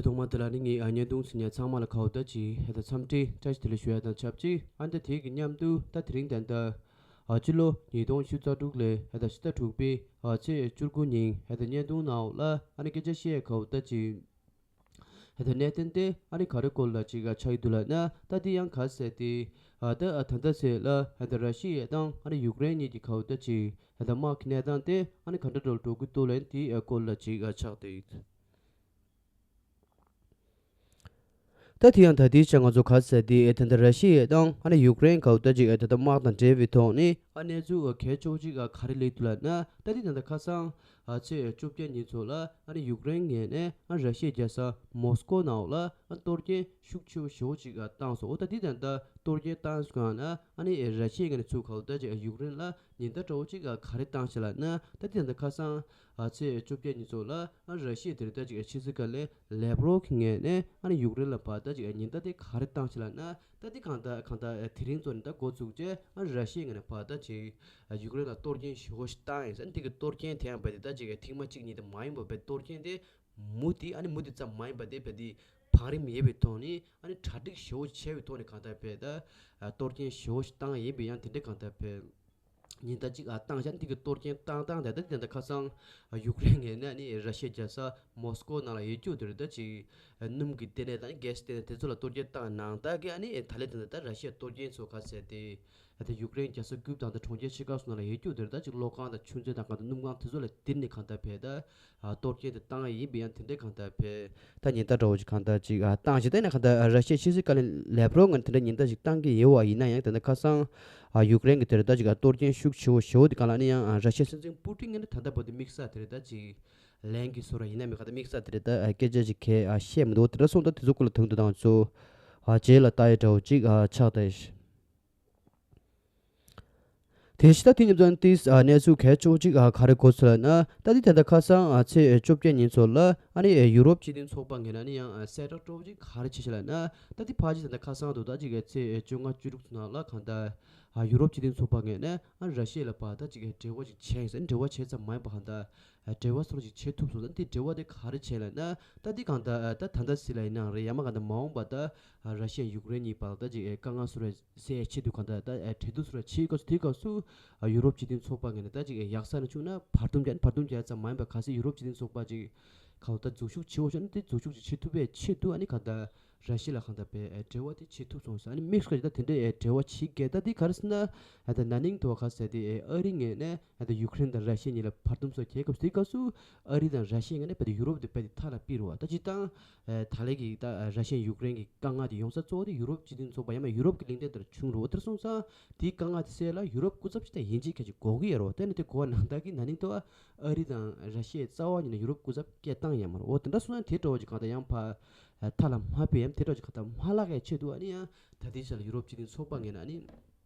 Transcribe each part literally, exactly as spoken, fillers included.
ཐོག་མ་དེ་ལ་ནི་ངས་ཨ་བརྙན་ཐུང་གཟིགས་མཁན་ཚང་མ་ལ་གའུ་ད་ཅིག་ཧེ་ད་འཚམས་འདྲི་བཀྲ་ཤིས་བདེ་ལེགས་ཞུ་ཡ་དང་ཆབས་ཅིག་ཨ་ནི་ད་དེ་གི་མཉམ་དུ་ད་དེ་རིང་ད་ལྟ་ཨ་ཕྱི་ལོ་ཉིས་སྟོང་བཅུ་རྩ་དྲུག་ལོའི་ཧེ་ད་ཕྱི་ཟླ་དྲུག་པའི་ཨ་ཚེས་བཅུ་དགུ་ཉིན་ཧེ་ད་བརྙན་ཐུང་ནང་ལ་ཨ་ནི་སྐད་ཆ་བཤད་ཡ་གའུ་ད་ཅིག་ཧེ་ད་གནད་དོན་དེ་ཨ་ནི་ག་རེ་སྐོར་ལ་ཅིག་ཨ་ཆགས་ཀྱི་འདུག་ལབ་ན། ད་དེ་ཡང་ག་ཟེར་དེ་ཨ་ད་ཨ་ད་ལྟ་ཟེར་ལ་ཧེ་ད་ར་ཤི་ཡ་དང་ཨ་ནི་ཡུཀ་རེན་གཉིས་ཀྱི་གའུ་ད་ཅིག་ཧེ་ད་དམག་གི་གནས་སྟངས་དེ་ཨ་ནི་ག་འདྲ་འགྲོ་འགྲོ་གི་འདུག་ལབ་དེའི་སྐོར་ལ་ཅིག་ཨ་ཆགས་བསྡད་ཡོད། ད་དེ་ཡང་ད་ལྟའི་ཆ་ང་ཚོ་ག་ཟེར་དེ་ཨེ་ད་ལྟ་ར་ཤི་ཡ་དང་ཨ་ནི་ཡུཀ་རེན་གའུ་ད་ཅིག་ཨེ་ད་ལྟ་དམག་དང་འབྲེལ་བའི་ཐོག་ནས་ཨ་གནས་ཚུལ་གལ་ཆེ་བོ་ཅིག་ག་རེ་སླེབས་འདུག་ལབ་ན། ད་དེ་ད་ལྟ་ཁ་སང་ཨ་ཚེས་བཅོ་བརྒྱད་ཉིན་ཚོ་ལ་ཨ་ནི་ཡུཀ་རེན་ངོས་ནས་ཨ་ར་ཤི་ཡའི་རྒྱལ་ས་མོ་སི་ཀོ་ནང་ལ་ཨ་གཏོར་སྐྱོན་ཤུགས་ཆེ་བོ་ཞེ་བོ་ཅིག་ག་བཏང་སོང་། འོ་ད་དེ་ད་ལྟ་གཏོར་སྐྱོན་བཏང་སོང་ན་ཨ་ནི་ར་ཤི་ཡ་ངོས་ནས་ཚུར་གའུ་ད་ཅིག་ཡུཀ་རེན་ལ་ཉེན་བརྡ་འདྲ་བོ་ཅིག་ག་རེ་བཏང་ཤག་ལབ་ན། ད་དེ་ད་ལྟ་ཁ་སང་ཨ་ཚེས་བཅོ་བརྒྱད་ཉིན་ཚོ་ལ་ཨ་ར་ཤི་ཡའི་དེ་རིང་ད་ཅིག་ཕྱི་སྲིད་བཀའ་བློན་ལེབ་རོབ་ཀྱི་ངོས་ནས་ཨ་ནི་ཡུཀ་རེན་ལ་ཕར་ད་ཅིག་ཉེན་བརྡ་དེ་ག་རེ་བཏང་ཤག་ལབ་ན། ད་དེ་གང་ལྟར་གང་ལྟར་དེ་རིང་ཚོ་ནས་ད་འགོ་བཙུགས་རྗེས་ཨ་ར་ཤི་ཡའི་ངོས་ནས་ཕར་ད་ཅིག་ཡུཀ་རེན་ལ་གཏོར་སྐྱོན་ཞེ་བོ་ཞིག་བཏང་ཡིན་ཟེར། ཨ་ནི་དེ་གི་གཏོར་སྐྱོན་དེ་ཡང་རྦད་དེ་ད་ཅིག་ཐེངས་མ་གཅིག་གཉིས་དེ་མ་ཡིན་པ་རྦད་གཏོར་སྐྱོན་དེ་མུ་མཐུད་ཨ་ནི་མུ་མཐུད་ཙམ་མ་ཡིན་པ་དེ་རྦད་དེ་བང་རིམ་ཡོད་པའི་ཐོག་ནས་ཨ་ནི་གྲ་སྒྲིག་ཞེ་བོ་བྱས་པའི་ཐོག་ནས་གང་ལྟར་རྦད་ད་གཏོར་སྐྱོན་ཞེ་བོ་ཞིག་བཏང་ཡིན་པས་ཡང་དེ་འདྲ་གང་ལྟར་རྦད། ཉེན་བརྡ་གཅིག་ཨ་བཏང་བཞག་འདི་གི་གཏོར་སྐྱོན་བཏང་བཏང་དེ་ད་དེ་འདྲ་ཁ་སང་ཡུཀ་རེན་ངོས་ནས་ནི་ར་ཤི་ཡའི་རྒྱལ་ས་མོ་སི་ཀོ་ནང་ལ་ཡོད་རྒྱུ་དེ་རེད། ད་ཅིག་སྣུམ་གྱི་ལྟེ་གནས་དང་གྷེ་སི་ལྟེ་གནས་དེ་ཚོ་ལ་གཏོར་སྐྱོན་བཏང་ནང་ལྟར་གྱི་ཨ་ནི་ད་ལན་དེ་འདྲ་ད་ར་ཤི་ཡའི་གཏོར་སྐྱོན་ཚོ་ག་ཟེར་དེ་ད་ཡུཀ་རེན་རྒྱལ་ས་ཀིབ་དང་ད་གྲོང་ཁྱེར་ཕྱེད་ཀ་སོགས་ནང་ལ་ཡོད་རྒྱུ་དེ་རེད། ད་ཅིག་གློག་ཁང་དང་ཆུ་མཛོད་དང་གང་ལྟར་སྣུམ་ཁང་དེ་ཚོ་ལ་དེ་ནས་གང་ལྟར་རྦད་ད། ཨ་གཏོར་སྐྱོན་དེ་བཏང་ཡ་ཡིན་པས་ཡང་དེ་འདྲའི་གང་ལྟར་རྦད་ད་ཉེན་བརྡ་འདྲ་བོ་ཅིག་གང་ལྟར་ཅིག་ཨ་བཏང་བཞིན། ད་ནི་གང་ལྟར་ཨ་ར་ཤི་ཡའི་ཕྱི་སྲིད་བཀའ་བློན་ལེབ་རོབ་ངོས་ནས་དེ་འདྲའི་ཉེན་བརྡ་ཅིག་བཏང་གི་ཡོད་པ་ཡིན་ན་ཡང་། དེ་འདྲ་ཁ་སང་ཨ་ཡུཀ་རེན་གྱི་དེ་རེད་ད་ཅིག་ཨ་གཏོར་སྐྱོན་ཤུགས་ཆེ་བོ་ཞེ་བོ་དེ་གང་ལ་ནི་ཡང་ཨ་ར་ཤི་ཡའི་སྲིད་འཛིན་པུ་ཏིན་ངོས་ནས་ད་ལྟ་བར་དུ་དམིགས་བསལ་དེ་རེད་ད་ཅིག་ལན་གྱི་བཟོ་འདྲ་ཡིན་ན་མིན་གང་ལྟར་དམིགས་བསལ་དེ་རེད་ད་ཨ་སྐད་ཆ་ཅིག་གས་ཨ་བཤད་མི་འདུག་དེ་འདྲ་སོང་ད་དེ་ཚོ་སྐོར་ལ་དོན་དུ་དང་ཚོ་ཨ་རྗེས་ལ་ལྟ་ཡ་འདྲ་བོ་ཅིག་ཨ་ཆགས་ད། དེ་བཞིན་ད་དེ་ཉིན་ཙམ་ཏིས་ཨ་གནས་ཚུལ་གལ་ཆེ་བོ་ཅིག་ཨ་ག་རེ་གོ་སོང་ལབ་ན། ད་དེ་ད་ལྟ་ཁ་སང་ཨ་ཚེས་བཅོ་བརྒྱད་ཉིན་ཚོ་ལ་ཨ་ནི་ཡུ་རོབ་སྤྱི་མཐུན་ཚོགས་པ་ངོས་ནས་ནི་ཡང་ཨ་གསལ་བསྒྲགས་སྤྲོ་བོ་ཅིག་ག་རེ་བྱས་ཤག་ལབ་ན། ད་དེ་ཕལ་ཆེར་ད་ལྟ་ཁ་སང་དུ་ད་ཅིག་ཨ་ཚེས་བཅོ་ལྔ་བཅུ་དྲུག་ཚོ་ནང་ལ་གང་ལྟར་ཨ་ཡུ་རོབ་སྤྱི་མཐུན་ཚོགས་པ་ངོས་ནས་ཨ་ར་ཤི་ཡ་ལ་ཕར་ད་ཅིག་ཨ་འབྲེལ་བ་ཅིག་བྱས་ཡིན་ཟེར། འབྲེལ་བ་བྱས་ཙམ་མ་ཡིན་པ་གང་ལྟར་ཨ་འབྲེལ་བ་སོགས་ཅིག་བྱེད་ཐུབ་སོང་ཟེར། དེ་འབྲེལ་བ་དེ་ག་རེ་བྱས་ལབ་ན། ད་དེ་གང་ལྟར་ཨ་ད་ད་ལྟ་སྲིད་ལ་ཡིན་ནའང་རེད། ཡང་མ་གང་ལྟར་མ་འོངས་པ་ད་ཨ་ར་ཤི་ཡ་ཡུཀ་རེན་གཉིས་བར་ལ་ད་ཅིག་ཨ་དཀའ་ངལ་བཟོ་འདྲ་སེལ་ཆེད་དུ་གང་ལྟར་ད་ཨ་གྲོས་བསྡུར་བཟོ་འདྲ་བྱེད་དགོས་སོ། དེའི་སྐབས་སུ་ཨ་ཡུ་རོབ་སྤྱི་མཐུན་ཚོགས་པ་ངོས་ནས་ད་ཅིག་ཨ་ཡག་ས་ནས་བྱུང་ན་བར་འདུམ་རྒྱག་ནི། བར་འདུམ་རྒྱག་ཙམ་མ་ཡིན་པར་གལ་སྲིད་ཡུ་རོབ་སྤྱི་མཐུན་ཚོགས་པ་ཅིག་གང་ལྟར་འཛུལ་ཞུགས་བྱེད་འོས་བྱུང་ན་དེ་འཛུལ་ཞུགས་ཅིག་བྱེད་ཐུབ་པའི་ཆེད་དུ་ཨ་ནི་གང་ལྟར་ར་ཤི་ཡ་ལ་གང་ལྟར་པའི་ཨ་འབྲེལ་བ་དེ་བྱེད་ཐུབ་སོང་ཟེར། ཨ་ནི་དམིགས་སུ་བཀར་ད་དེ་འདྲའི་ཨ་འབྲེལ་བ་བྱེད་དགོས། ད་དེ་ག་རེ་ཟེར་ན། ཨ་ད་ན་ནིང་དུ་བ་ག་ཟེར་དེ་ཨ་ཨ་རི་ངོས་ནས་ཨ་ད་ཡུཀ་རེན་དང་ར་ཤི་ཡ་གཉིས་ལ་བར་འདུམ་སོགས་རྒྱག་སྐབས་དེའི་སྐབས་སུ་ཨ་རི་དང་ར་ཤི་ཡ་ངོས་ནས་རྦད་དེ་ཡུ་རོབ་དེ་རྦད་དེ་མཐའ་ལ་ཕྱིན་རེད་བ། ད་སྤྱིར་བཏང་ཨ་ད་ལན་གྱི་ད་ར་ཤི་ཡ་ཡུཀ་རེན་གྱི་དཀའ་ངལ་དེ་ཡོང་ས་གཙོ་བོ་དེ་ཡུ་རོབ་སྤྱི་མཐུན་ཚོགས་པ་ཡང་མིན་ཡུ་རོབ་ཀྱི་གླེང་སྟེགས་དེར་བྱུང་རེད་བ། དེར་སོང་ཙང་དེའི་དཀའ་ངལ་དེ་སེལ་ལ་ཡུ་རོབ་སྐུ་ཚབ་ཅིག་ད་ཡིན་གཅིག་མིན་གཅིག་དགོས་ཀྱི་ཡོད་རེད་བ། དེ་ནི་དེ་གོ་བ་ནང་ལྟར་གྱི་ན་ནིང་དུ་བ་ཨ་རི་དང་ར་ཤི་ཡའི་རྩ་བ་ཉིད་ནས་ཡུ་རོབ་སྐུ་ཚབ་སྐད་བཏང་ཡོད་མ་རེད། འོ་དེ་འདྲ་སོང་ཙང་དེ་འདྲ་བོ་ཅིག་གང་ལྟར་ཡང་ཕར་མཐའ་ལ་མ་ཕབ་ཡ་དེ་འདྲ་བོ་ཅིག་གང་ལྟར་མ་བརླག་ཡའི་ཆེད་དུ་ཨ་ནི་ཡང་ད་ལྟའི་ཆར་ལ་ཡུ་རོབ་སྤྱི་མཐུན་ཚོགས་པ་ངོས་ནས་ཨ་ནི་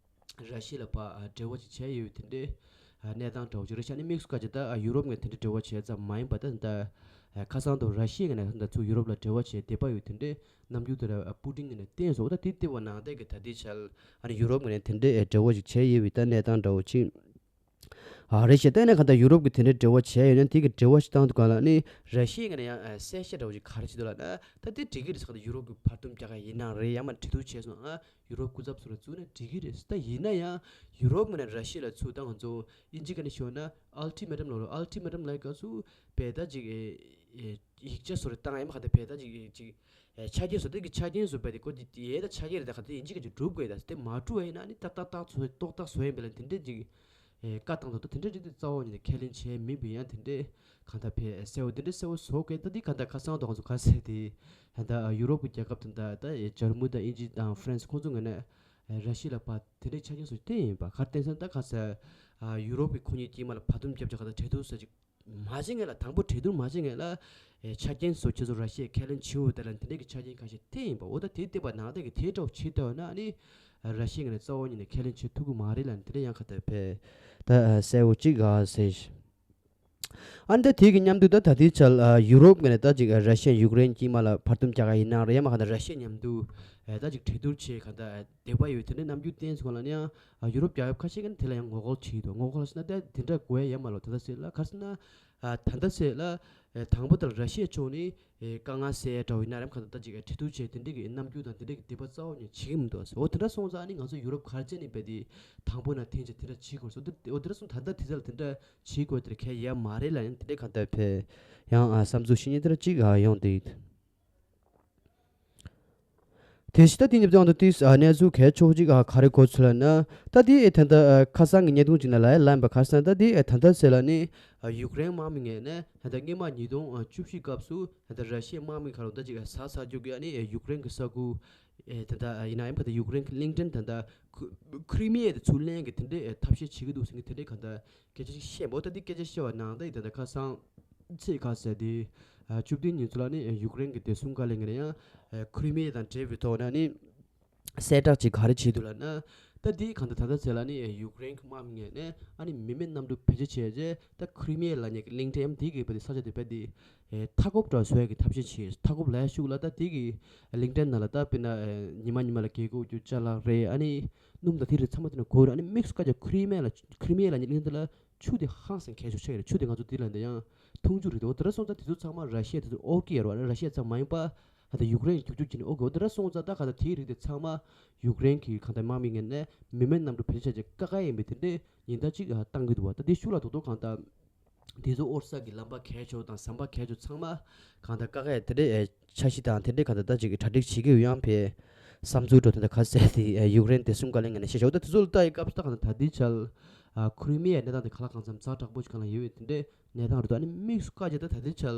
ར་ཤི་ཡ་ལ་ཕར་འབྲེལ་བ་ཅིག་བྱས་ཡོད་པའི་དེ་འདྲའི་གནས་སྟངས་འདྲ་བོ་ཅིག་རེད་ཤག་ཨ་ནི་དམིགས་སུ་བཀར་བྱས་ད་ཡུ་རོབ་ངོས་དེ་འདྲའི་འབྲེལ་བ་བྱས་ཙམ་མ་ཡིན་པ་ད་ད་ཁ་སང་དུ་ར་ཤི་ཡ་ངོས་ནས་ད་ཚུར་ཡུ་རོབ་ལ་འབྲེལ་བ་བྱས་འདོད་པ་ཡོད་དེ་འདྲའི་རྣམ་འགྱུར་དེ་འདྲ་པུ་ཏིན་ངོས་ནས་བསྟན་སོང་། ད་དེ་བལྟས་པ་ནང་བསྟན་གྱི་ད་ལྟའི་ཆར་ཨ་ནི་ཡུ་རོབ་ངོས་ནས་དེ་འདྲའི་འབྲེལ་བ་ཅིག་བྱས་ཡོད་པའི་ད་གནས་སྟངས་འདྲ་བོ་ཅིག་ཨ་རེད་ཤག་ད་ནས་གང་ལྟར་ཡུ་རོབ་ཀྱིས་དེ་འདྲའི་འབྲེལ་བ་བྱས་ཡོད་ན་དེ་གི་འབྲེལ་བ་ཞིག་བཏང་དུས་སྒང་ལ་ནི་ར་ཤི་ཡའི་ངོས་ནས་ཡང་ཨ་གསལ་བཤད་འདྲ་བོ་ཞིག་ག་རེ་བྱེད་འདུག་ལབ་ན། ད་དེ་འགྲིག་གི་རེད་ཟེར། གང་ལྟར་ཡུ་རོབ་ཀྱི་བར་འདུམ་རྒྱག་ག་ཡིན་ནའང་རེད། ཡང་མིན་གྲོས་བསྡུར་བྱས་སོང་ང་ཡུ་རོབ་སྐུ་ཚབ་ཚོ་ལ་བཙུགས་ན་འགྲིག་གི་རེད། ད་ཡིན་ན་ཡང་ཡུ་རོབ་ངོས་ནས་ར་ཤི་ཡ་ལ་ཚུར་ད་ང་ཚོ་དབྱིན་ཇི་སྐད་ནས་ཞུས་ན་ཨལ་ཊི་མེ་ཊམ་ལབ་རེད། ཨལ་ཊི་མེ་ཊམ་ལབ་སྐབས་སུ་བལ་ད་ཅིག་ཨེ་ཨེ་ཡིག་ཆ་བཟོ་འདྲ་བཏང་ཡ་མ་གང་ལྟར་བལ་ད་ཅིག་ཅིག་ཨེ་ཆ་རྐྱེན་བཟོ། དེ་གི་ཆ་རྐྱེན་བཟོ་བལ་དེ་ཀོ་ཅིག་ཡས་ད་ཆ་རྐྱེན་རེད། ད་གང་ལྟར་དབྱིན་ཇི་སྐད་ཅིག་སྒྲུབ་དགོས། ད་དེ་མ་གྲུབ་པ་ཡིན་ན་ནི་ཏག་ཏག་ཏག་བཟོ་ཏོག་ཏག་བཟོ་ཡིན་པ་ལ་དེ་འདྲ་ཅིག་ཨེ་བཀའ་བཏང་འདུག་ད་དེ་འདྲ་རེད་དེ་རྩ་བ་ཉིད་ནས་ཁས་ལེན་བྱས་མིན་པའི་ཡང་དེ་འདྲའི་གང་ལྟར་བལ་གསལ་བོ་དེ་འདྲའི་གསལ་བོ་བཟོ་དགོས། ད་འདི་གང་ལྟར་ཁ་སང་དུ་ང་ཚོ་ག་ཟེར་དེ་ད་ཡུ་རོབ་ཀྱི་རྒྱལ་ཁབ་དང་ད་ད་འཇར་མུ་དང་དབྱིན་ཇི་དང་ཧྥ་རན་སི་ཁོང་ཚོ་ངོས་ནས་ར་ཤི་ཡ་ལ་ཕར་དེ་འདྲའི་ཆ་རྐྱེན་བཟོ་བསྟན་ཡིན་པ་ག་རེ་བསྟན་སོང་། ད་ག་ཟེར་ཡུ་རོབ་ཀྱི་ཁོ་གཉིས་དཀྱིལ་མ་ལ་བར་འདུམ་རྒྱབ་བྱ་ག་ད་གྲོས་བསྡུར་ཟེར་ཅིག་མ་བྱེད་ངེས་ལ་དང་པོ་གྲོས་བསྡུར་མ་བྱེད་ངེས་ལ་ཆ་རྐྱེན་བཟོ་ཁྱེད་ཚོ་ར་ཤི་ཡ་ཁས་ལེན་བྱེད་འོས་དེ་ལ་དེ་འདྲའི་གི་ཆ་རྐྱེན་ཁ་ཤས་བསྟན་ཡིན་པ། འོ་ད་དེ་བསྟན་པ་ནང་བསྟན་གི་དེ་འདྲ་བོ་བྱེད་ཐུབ་ན་ཨ་ནི་ར་ཤི་ཡ་ངོས་ནས་རྩ་བ་ཉིད་ནས་ཁས་ལེན་བྱེད་ཐུབ་ཀྱི་མ་རེད་ལབ་ནས་དེ་འདྲ་ཡང་ག་ད་བལ་ད་གསལ་བོ་གཅིག་ག་ཟེར། ཨ་ནི་ད་དེ་གི་མཉམ་དུ་ད་ད་ལྟའི་ཆར་ཡུ་རོབ་ངོས་ནས་ད་ཅིག་ར་ཤི་ཡ་ཡུཀ་རེན་དཀྱིལ་མ་ལ་བར་འདུམ་རྒྱག་ག་ཡིན་ནའང་རེད། ཡང་མ་གང་ལྟར་ར་ཤི་ཡ་མཉམ་དུ་ད་ཅིག་གྲོས་བསྡུར་བྱེད་གང་ལྟར་འདོད་པ་ཡོད་དེ་འདྲའི་རྣམ་འགྱུར་བསྟན་སོང་ལ་ནི་ཡང་ཡུ་རོབ་རྒྱལ་ཁབ་ཁ་ཤས་ཀྱིས་དེ་ལ་ཡང་ངོ་རྒོལ་བྱེད་ཀྱི་འདུག་ངོ་རྒོལ་ཟེར་ན་ད་དེ་འདྲ་དགོས་ཡ་ཡོད་མ་རེད། ད་ལྟ་ཟེར་ལ་ག་རེ་ཟེར་ན་ ཨ་ད་ལྟ་ཚེ་ལ་ཨེ་དང་པོ་དེར་ར་ཤི་ཡའི་ཕྱོགས་ནས་ཨེ་དཀའ་ངལ་སེལ་ཡ་འདྲ་བོ་ཡིན་ན་རམ་གང་ལྟར་ད་ཅིག་ཨེ་འབྲེལ་གཏུག་བྱས་དེ་འདྲས་ཀྱི་རྣམ་འགྱུར་དང་དེ་འདྲས་ཀྱི་སྡིག་པ་རྩ་བ་ནས་བྱེད་ཀྱི་མི་འདུག་ཟེར། འོ་དེ་འདྲ་སོང་ཙང་ཨ་ནི་ང་ཚོ་ཡུ་རོབ་ག་རེ་བྱས་ནས་རྦད་དེ་དང་པོ་ན་འཐེན་བྱས་དེ་འདྲ་བྱེད་དགོས་སོ། འོ་དེ་འདྲ་སོང་ད་ལྟ་དེ་ཚོ་ལ་དེ་འདྲ་བྱེད་དགོས་དེ་གལ་ཡ་མ་རེད་ལབ་ཡང་དེ་འདྲས་གང་ལྟར་བས་ཡང་ཨ་བསམ་ཚུལ་བཤད་མཁན་དེ་འདྲ་ཅིག་ཨ་ཡོང་དེ། དེ་བཞིན་ད་དེ་ཉིད་དུ་ཡང་དུ་དེས་ཨ་གནས་ཚུལ་གལ་ཆེ་བོ་ཅིག་ཨ་ག་རེ་གོ་ཚུལ་ལ་ན། ད་དེ་ཨེ་ད་ལྟ་ཨ་ཁ་སང་གི་བརྙན་ཐུང་ཅིག་ན་ལ་ཡ་ལན་པ་ཁ་སང་ད་དེ་ཨེ་ད་ལྟ་ཟེར་ལ་ནི་ཨ་ཡུ་ཀེ་རེན་དམག་མི་ངོས་ནས་ད་ལྟ་སྔོན་མ་ཉིས་སྟོང་བཅུ་བཞི་སྐབས་སུ་ད་ལྟ་ར་ཤི་ཡའི་དམག་མི་ཁ་ལོ་ད་ཅིག་ཨ་ཟ་ཟ་རྒྱུ་གི་ཨ་ནི་ཨེ་ཡུ་ཀེ་རེན་གི་ས་ཁུལ་ཨེ་ད་ལྟ་ཨ་ཡིན་ན་ཡང་ད་ལྟ་ཡུ་ཀེ་རེན་གི་གླིང་ཕྲན་ད་ལྟ་ཁུ་ཁུ་རི་མི་ཡ་དེ་ཚུར་ལེན་གི་དེ་འདྲའི་ཨེ་ཐབས་ཤེས་བྱེད་ཀྱི་འདུག་ཟེར་གི་དེ་འདྲའི་ག་ད། སྐད་ཆ་ཞིག་བཤད་པ། ད་འདི་སྐད་ཆ་བཤད་པ་ནང་ད་ཡིན་ད་ལྟ་ཁ་སང་ཚེས་ཁ་ཟེར་དེ་བཅུ་བདུན་ཉིན་ཚོ་ལ་ནི་ཡུཀ་རེན་གྱི་བདེ་སྲུང་བཀའ་བློན་ངོས་ནས་ཡང་ཁུ་རི་མི་ཡ་དང་འབྲེལ་བའི་ཐོག་ནས་ནི་གསལ་བསྒྲགས་ཅིག་ག་རེ་བྱས་འདུག་ལབ་ན། ད་འདི་གང་ལྟར་ད་ལྟ་ཚེ་ལ་ནི་ཡུཀ་རེན་གྱི་དམག་མི་ངོས་ནས་ཨ་ནི་མི་མེད་གནམ་གྲུ་བེད་སྤྱོད་བྱས་རྗེས་ད་ཁུ་རི་མི་ཡ་ལབ་མཁན་གྱི་གླིང་ཕྲན་འདི་གི་བ་དེ་ས་ཆ་དེ་བ་དེ་མཐའ་འཁོབ་འདྲ་བཟོ་ཡ་གི་ཐབས་ཤེས་བྱས། མཐའ་འཁོབ་ལབ་ཡ་ཤུགས་ལ་ད་འདི་གི་གླིང་ཕྲན་ནང་ལ་ད་དཔེར་ན་ཉི་མ་ཉི་མ་ལ་རྒྱལ་སྒོ་རྒྱུ་ཅ་ལག་རེད། ཨ་ནི་སྣུམ་དང་དེ་རིགས་ཚང་མ་དེ་ནས་དགོས་རེད། ཨ་ནི་དམིགས་སུ་བཀར་ཀྱང་ཁུ་རི་མི་ཡ་ལ་ཁུ་རི་མི་ཡ་ལབ་མཁན་གླིང་ཕྲན་དེ་ལ་ཆུ་དེ་ཧང་སང་གལ་ཆེ་ཤོས་ཆགས་ཀྱི་རེད། ཆུ་དེ་ང་ཚོ་འདི་ལ་འདི་ཡང་འཐུང་རྒྱུ་རེད་དེ། འོ་དེ་འདྲ་སོང་ཙང་དེ་ཚོ་ཚང་མ་ར་ཤི་ཡ་དེ་ཚོ་ཨོ་ཀི་ཡ་རེད་བ། ར་ཤི་ཡ་ཙམ་མ་ཡིན་པ་ད་ལྟ་ཡུཀ་རེན་གྱི་རྒྱུག་རྒྱུག་བྱས་ནས་ཨོ་ཀི། འོ་དེ་འདྲ་སོང་ཙང་ད་ག་ད་དེའི་རིགས་དེ་ཚང་མ་ཡུཀ་རེན་གྱི་གང་ལྟར་དམག་མི་ངོས་ནས་མི་མེད་གནམ་གྲུ་བེད་སྤྱོད་བྱས་བཀག་ཡ་ཡིན་པའི་དེ་འདྲའི་ཉེན་བརྡ་ཅིག་བཏང་གི་འདུག་བ། ད་དེ་ཤུགས་ལ་རྡོག་རྡོག་གང་ལྟར་དེ་ཚོ་ཨོ་ས་གི་ལམ་པ་གལ་ཆེ་བ་དང་ཟམ་པ་གལ་ཆེ་བ་ཚང་མ་གང་ལྟར་བཀག་ཡ་དེ་འདྲའི་འཆར་གཞི་དང་དེ་འདྲའི་གང་ལྟར་ད་ཅིག་གྲ་སྒྲིག་བྱེད་ཀྱི་ཡོད་ཡང་བས་བསམ་ཚུལ་འགྲོ་དེ་འདྲ་ག་ཟེར་དེ་ཡུཀ་རེན་བདེ་སྲུང་བཀའ་བློན་ངོས་ནས་བཤད་ཤག་འོ་ད་དེ་ཚོ་ལ་ལྟ་ཡི་སྐབས་སུ་ད་གང་ལྟར་ད་ལྟའི་ཆར་ཁུ་རི་མི་ཡའི་གནས་སྟངས་དེ་ག་ལ་གང་འཚམ་ཛ་དྲག་པོ་ཞིག་གང་ལ་ཡོད་ཡོད་དེ་འདྲའི་གནས་སྟངས་རེད་འདུག་ཨ་ནི་དམིགས་སུ་བཀར་བྱས་ད་ད་ལྟའི་ཆར་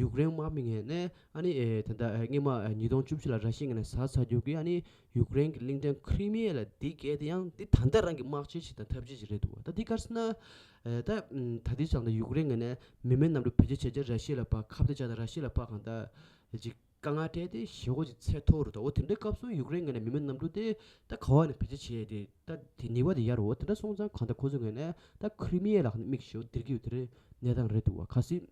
ཡུཀ་རེན་དམག་མི་ངོས་ནས་ཨ་ནི་ཨེ་ད་ལྟ་ཨེ་སྔོན་མ་ཨེ་ཉིས་སྟོང་བཅུ་བཞི་ལ་ར་ཤི་ཡ་ངོས་ནས་ཟ་ཟ་རྒྱུ་གི་ཨ་ནི་ཡུཀ་རེན་གྱི་གླིང་ཕྲན་ཁི་རི་མི་ཡ་ལ་འདི་བརྒལ་ཏེ་ཡང་འདི་ད་ལྟ་རང་གི་དམག་ཆས་ཤིག་དང་འཐབ་ཇུས་ཤིག་རེད་འདུག་ད་འདི་ག་རེ་ཟེར་ན་ཨེ་ད་ད་ལྟའི་ཆར་ད་ཡུཀ་རེན་ངོས་ནས་མི་མེད་གནམ་གྲུ་བེད་སྤྱོད་བྱས་རྗེས་ར་ཤི་ཡ་ལ་ཕར་ཁ་གཏད་བཅག་དང་ར་ཤི་ཡ་ལ་ཕར་གང་ལྟར་ཅིག་དཀའ་ངལ་འཕྲད་དེ་ཞེ་པོ་ཅིག་ཚད་མཐོ་རུ་འགྲོ། འོ་དེ་འདྲའི་སྐབས་སུ་ཡུཀ་རེན་ངོས་ནས་མི་མེད་གནམ་གྲུ་དེ་ད་ག་བ་ནས་བེད་སྤྱོད་བྱས་ཏེ་ད་དེ་ནུས་པ་དེ་ཡར་འོ་དེ་འདྲ་སོང་ཙང་གང་ལྟར་ཁོ་ཚོའི་ངོས་ནས་ད་ཁི་རི་མི་ཡ་ལ་དམིགས་ཞེ་པོ་སྟེར་གྱི་ཡོད་དེ་རེད་གནས་སྟངས་རེད་འདུག་བ། གལ་སྲིད་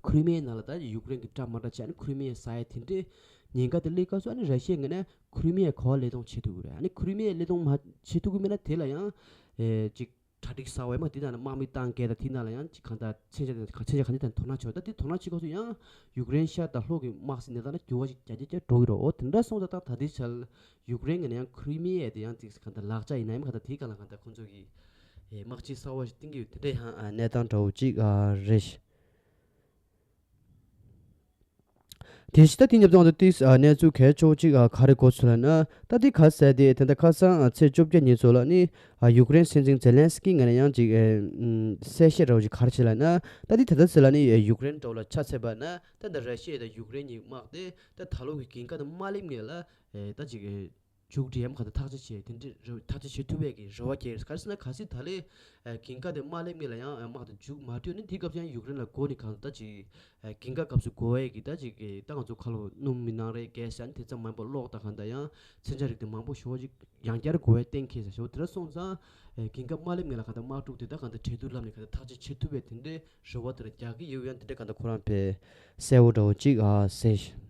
ཁི་རི་མི་ཡའི་ནང་ལ་ད་ཡུཀ་རེན་གྱི་འདྲ་མ་འདྲ་བྱས་ནས་ཁི་རི་མི་ཡ་ཟ་ཡ་དེ་འདྲའི་ཉེན་ཁ་དེ་སླེབས་སྐབས་སུ་ཨ་ནི་ར་ཤི་ཡའི་ངོས་ནས་ཁི་རི་མི་ཡ་ག་བ་ལེན་གཏོང་བྱེད་ཐུབ་ཀྱི་རེད། ཨ་ནི་ཁི་རི་མི་ཡ་ལེན་གཏོང་མ་བྱེད་ཐུབ་ཀྱི་མེད་ན་དེ་ལ་ཡང་ཨེ་ཅིག་གྲ་སྒྲིག་གསར་བ་ཡང་མ་དེ་ནང་ལ་དམག་མི་བཏང་གལ་དང་དེ་ནང་ལ་ཡང་ཅིག་གང་ལྟར་མཚོན་ཆ་དང་མཚོན་ཆ་གང་ཅི་དང་དོ་སྣང་བྱེད་པ་ད་དེ་དོ་སྣང་བྱེད་སྐབས་སུ་ཡང་ཡུཀ་རེན་ཤར་དང་ལྷོ་གི་དམག་སྲིད་གནས་སྟངས་ལ་འགྱུར་བ་ཞིག་རྒྱ་ཆེ་རྒྱ་འགྲོ་གི་རེད། འོ་དེ་འདྲ་སོང་ཙང་ད་ད་ལྟའི་ཆར་ཡུཀ་རེན་གྱི་ནང་ཡང་ཁི་རི་མི་ཡ་དེ་ཡང་ཅིག་གང་ལྟར་ལག་ཆ་ཡིན་ན་ཡང་མ་གང་ལྟར་དེའི་སྒང་ལ་གང་ལྟར་ཁོང་ཚོ་གི་ཨེ་དམག་ཆས་གསར་བ་ཞིག་བཏིང་གི་ཡོད་དེ་འདྲ་ཡང་ཨ་གནས་སྟངས་འདྲ་བོ་ཅིག་ཨ་རེད། དེ་བཞིན་ད་དེ་ཉིད་དུ་ཡང་དུ་ཏིས་ཨ་གནས་ཚུལ་གལ་ཆེ་བོ་ཅིག་ཨ་ག་རེ་གོ་ཚུལ་ལབ་ན། ད་དེ་ག་ཟེར་དེ་ད་ལྟ་ཁ་སང་ཨ་ཚེས་བཅོ་བརྒྱད་ཉིན་ཚོ་ལ་ནི་ཨ་ཡུཀ་རེན་སྲིད་འཛིན་ཛེ་ལན་སི་ཀི་ངོས་ནས་ཡང་ཅིག་ཨེ་ཨམ་གསལ་བཤད་འདྲ་བོ་ཅིག་ག་རེ་བྱས་ལབ་ན། ད་དེ་ད་ལྟ་ཟེར་ལ་ནི་ཨེ་ཡུཀ་རེན་འདྲ་བོ་ལ་ཆ་མཚོན་པ་ན་ད་ད་ར་ཤི་ཡ་དང་ཡུཀ་རེན་གཉིས་དམག་དེ་ད་ད་ལོ་གི་དགུན་ཁ་དང་མ་སླེབས་སྔོན་ལ་ཨེ་ད་ཅིག་ཨེ་མཇུག་སྒྲིལ་ཡམ་ག་ད་ཐག་གཅོད་བྱས་དེ་འདྲའི་རེ་ཐག་གཅོད་བྱེད་ཐུབ་པའི་གི་རེ་བ་སྐྱེས། ག་རེ་ཟེར་ན་གལ་སྲིད་ད་ལོའི་ཨ་དགུན་ཁ་དེ་མ་སླེབས་སྔོན་ལ་ཡང་ཨ་དམག་དེ་མཇུག་མ་སྒྲིལ་ནས་དེའི་སྐབས་སུ་ཡང་ཡུཀ་རེན་ལ་མགོ་ནས་གང་ལྟར་ཅིག་ཨ་དགུན་ཁ་སྐབས་སུ་དགོས་ཡས་ཀྱི་ད་ཅིག་ཨ་ད་ང་ཚོ་ཁ་ལོ་སྣུམ་ཡིན་ནའང་རེད། གྷེ་སི་ཡང་དེ་ཙམ་མ་ཡིན་པར་གློག་དང་གང་ལྟར་ཡང་མཚོན་ཆ་རིགས་དེ་མང་པོ་ཞེ་པོ་ཅིག་ཡང་བསྐྱར་དགོས་ཡས་གཏན་འཁེལ་ཟེར་ཞེ་པོ་དེ་འདྲ་སོང་ཙང་ཨ་དགུན་ཁ་མ་སླེབས་སྔོན་ལ་གང་ལྟར་དམག་འཁྲུག་དེ་ད་གང་ལྟར་གྲོས་བསྡུར་ལམ་ནས་གང་ལྟར་ཐག་གཅོད་བྱེད་ཐུབ་པའི་དེ་འདྲའི་རེ་བ་དེ་འདྲ་རྒྱག་གི་ཡོད། ཡང་དེ་འདྲ་གང་ལྟར་ཁོ་རང་དཔེ་གསལ་བོ་འདྲ་བོ་ཅིག་ཨ་གསལ།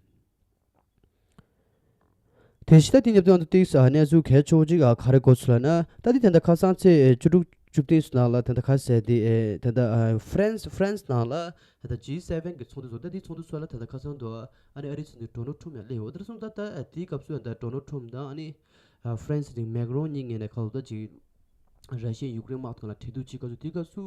དེ་བཞིན་ད་དེ་ཉིད་དུ་ཡང་དུ་ཏིག་ས་གནས་ཚུལ་གལ་ཆེ་བོ་ཅིག་ཨ་ག་རེ་གོ་ཚུལ་ལབ་ན། ད་དེ་ད་ལྟ་ཁ་སང་ཚེས་བཅུ་དྲུག་བཅུ་བདུན་ནང་ལ་ད་ལྟ་ག་ཟེར་དེ་ཨེ་ད་ལྟ་ཨ་ཧྥ་རན་སི་ཧྥ་རན་སི་ནང་ལ་ད་ལྟ་ཇི་སེ་ཝེན་གི་ཚོགས་འདུ་ཚོགས། ད་དེ་ཚོགས་འདུ་ཚོགས་ལ་ད་ལྟ་ཁ་སང་དུ་ཨ་ནི་ཨ་རིའི་སྲིད་འཛིན་ཌོ་ནལ་ཁྲོམ་ཡང་སླེབས་ཡོད། འོ་དེ་སོང་ད་ད་དེའི་སྐབས་སུ་ད་ལྟ་ཌོ་ནལ་ཁྲོམ་དང་ཨ་ནི་ཨ་ཧྥ་རན་སི་དེ་མེག་རོན་གཉིས་ངོས་ནས་ཁ་ལོ་ད་ཅིག་ར་ཤི་ཡ་ཡུཀ་རེན་དམག་དོན་ལ་གྲོས་བསྡུར་བྱེད་སྐབས་སུ་དེའི་སྐབས་སུ་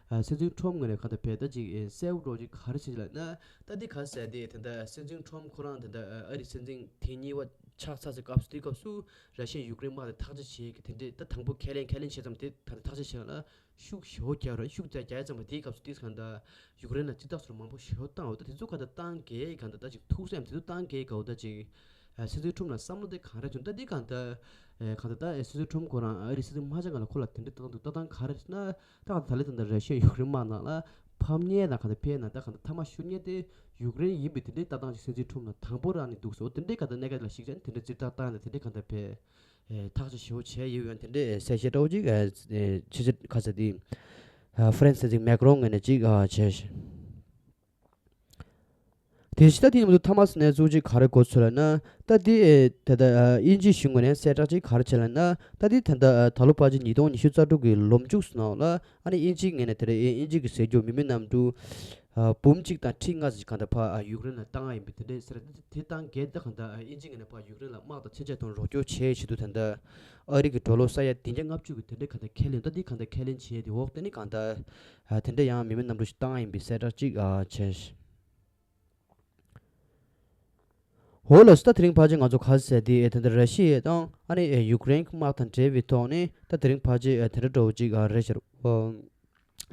ཨ་སྲིད་འཛིན་ཁྲོམ་ངོས་ནས་ག་ད་བས་ད་ཅིག་ཨེ་གསལ་བོ་འདྲ་བོ་ཅིག་ག་རེ་བྱེད་ལབ་ན། ད་འདི་ག་ཟེར་དེ་ད་ལྟ་སྲིད་འཛིན་ཁྲོམ་ཁོ་རང་ད་ལྟ་ཨ་རིའི་སྲིད་འཛིན་དེ་གཉིས་པ་ཆགས་ཚར་སའི་སྐབས་སུ་དེའི་སྐབས་སུ་ར་ཤི་ཡ་ཡུཀ་རེན་དམག་དེ་ཐག་གཅོད་བྱེད་ཀྱི་དེ་འདྲས་ད་དང་པོ་ཁས་ལེན་ཁས་ལེན་བྱས་ཙམ་དེ་ད་ལྟ་ཐག་གཅོད་བྱས་ལ་ཤུགས་ཞེ་པོ་རྒྱག་ར། ཤུགས་རྒྱག་རྒྱག་ཙམ་པ་དེའི་སྐབས་སུ་དེ་གང་ལྟར་ཡུཀ་རེན་ལ་སྤྱི་ཚོགས་སུ་མང་པོ་ཞེ་པོ་བཏང་འོ་ད་དེ་ཚོ་གང་ལྟར་བཏང་གི་གང་ལྟར་ད་ཅིག་ཐུགས་སེམས་དེ་ཚོ་བཏང་གི་གང་འོ་ད་ཅིག་ཨ་སྲིད་འཛིན་ཁྲོམ་ལ་བསམ་བློ་དེ་གང་རེ་བྱུང་ད་འདི་གང་ལྟར་ཨེ་གང་ལྟར་ད་ཨེ་སྲིད་འཛིན་ཁྲོམ་ཁོ་རང་ཨ་རིའི་སྲིད་འཛིན་མ་ཆགས་སྔ་ལ་ཁོ་ལ་དེ་འདྲ་བཏང་འདུག་ད་བཏང་ག་རེ་ཟེར་ན་ད་གང་ད་ལྟ་ད་ལྟ་ར་ཤི་ཡ་ཡུཀ་རེན་དམག་ནང་ལ་ཕམ་མཁན་དང་གང་ལྟར་ཕན་ན་ད་གང་ལྟར་མཐའ་མ་ཤོར་མཁན་དེ་ཡུཀ་རེན་ཡིན་པའི་དེ་འདྲའི་ལྟ་སྟངས་ཤིག་སྲིད་འཛིན་ཁྲོམ་ལ་དང་པོ་རང་ནས་འདུག་ཟེར། འོ་དེ་འདྲའི་གང་ལྟར་གནད་འགག་ལ་གཞིགས་བྱས་ནས་དེ་འདྲའི་རྩིས་རྟགས་བཏང་ནས་དེ་འདྲའི་གང་ལྟར་ཕན་ཨེ་ཐག་གཅོད་ཞེ་པོ་བྱས་ཡོད་ཡང་དེ་འདྲའི་གསལ་བཤད་འདྲ་བོ་ཅིག་ཨེ་ཨེ་ཕྱི་ཕྱིར་ཁ་ས་དེ་ཨ་ཧྥ་རན་སི་སྲིད་འཛིན་མེག་རོན་ངོས་ནས་ཅིག་ཨ་བྱས་ཤིང་། དེ་བཞིན་ད་དེ་ཡིན་དུས་ཐ་མ་སི་ནས་གཙོ་ཆེ་ག་རེ་གོ་ཚོད་ལ་ན། ད་དེ་ཨེ་ད་ལྟ་ཨ་དབྱིན་ཇིའི་གཞུང་ངོས་ནས་གསལ་བསྒྲགས་ཅིག་ག་རེ་བྱས་ལ་ན། ད་དེ་ད་ལྟ་ཨ་ད་ལོ་ཕལ་ཆེར་ཉིས་སྟོང་ཉི་ཤུ་རྩ་དྲུག་གི་ལོ་མཇུག་སུ་ནང་ལ་ཨ་ནི་དབྱིན་ཇིའི་ངོས་ནས་དེ་རེད། ཨེ་དབྱིན་ཇི་གི་ཟས་རྒྱུ་མི་མེད་གནམ་གྲུ་ཨ་འབུམ་གཅིག་དང་ཁྲི་ལྔ་ཙམ་གང་ལྟར་ཕར་ཨ་ཡུཀ་རེན་ལ་བཏང་ཡ་ཡིན་པའི་དེ་འདྲས་ཟེར། དེ་བཏང་གལ་ཏེ་གང་ལྟར་ཨ་དབྱིན་ཇི་ངོས་ནས་ཕར་ཡུཀ་རེན་ལ་དམག་དང་མཚོན་ཆ་དང་རོགས་སྐྱོར་བྱེད་ཆེད་དུ་ད་ལྟ་ཨ་རི་གི་ཌོ་ལར་ས་ཡ་བདུན་བརྒྱ་ལྔ་བཅུ་གི་དེ་འདྲས་གང་ལྟར་ཁས་ལེན། ད་འདི་གང་ལྟར་ཁས་ལེན་བྱས་དེ་འོག་དེ་ནི་གང་ལྟར་ཨ་དེ་འདྲས་ཡང་མི་མེད་གནམ་གྲུ་ཞིག་བཏང་ཡ་ཡིན་པའི་གསལ་བསྒྲགས་ཅིག་ཨ་བྱས། འོ་ལགས་སོ། ད་དེ་རིང་ཕལ་ཆེར་ང་ཚོ་ག་རེ་ཟེར་དེ་ཨེ་ད་ལྟ་ར་ཤི་ཡ་དང་ཨ་ནི་ཨེ་ཡུཀ་རེན་གྱི་དམག་དང་འབྲེལ་བའི་ཐོག་ནས་ད་དེ་རིང་ཕལ་ཆེར་ཨེ་དེ་འདྲ་འདྲ་བོ་ཅིག་ཨ་རེད་ཤག་ཨོ།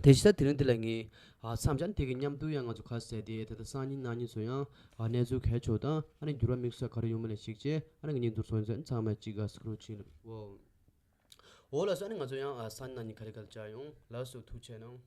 དེ་བཞིན་ད་དེ་རིང་འདི་ལ་ངས་ཨ་མཚམས་སྦྱར་དེ་གི་མཉམ་དུ་ཡང་ང་ཚོ་ག་རེ་ཟེར་དེ་ཨེ་ད་ལྟ་སང་ཉིན་གནངས་ཉིན་ཚོ་ཡང་ཨ་གནས་ཚུལ་གལ་ཆེ་བ་དང་ཨ་ནི་འགྱུར་བ་དམིགས་བསལ་ག་རེ་ཡོང་མིན་ལ་གཞིགས་བྱས་ཨ་ནི་ངས་ཉིན་དུ་སོང་ཚོད་ཚང་མ་ཅིག་ཨ་སྐུ་རོགས་བྱེད་ལ་ཨོ། འོ་ལགས་སོ། ཨ་ནི་ང་ཚོ་ཡང་ཨ་སང་ཉིན་གནངས་ཉིན་ག་རེ་ག་རེ་བྱ་ཡོང་ལགས་སོ། ཐུགས་རྗེ་གནང་།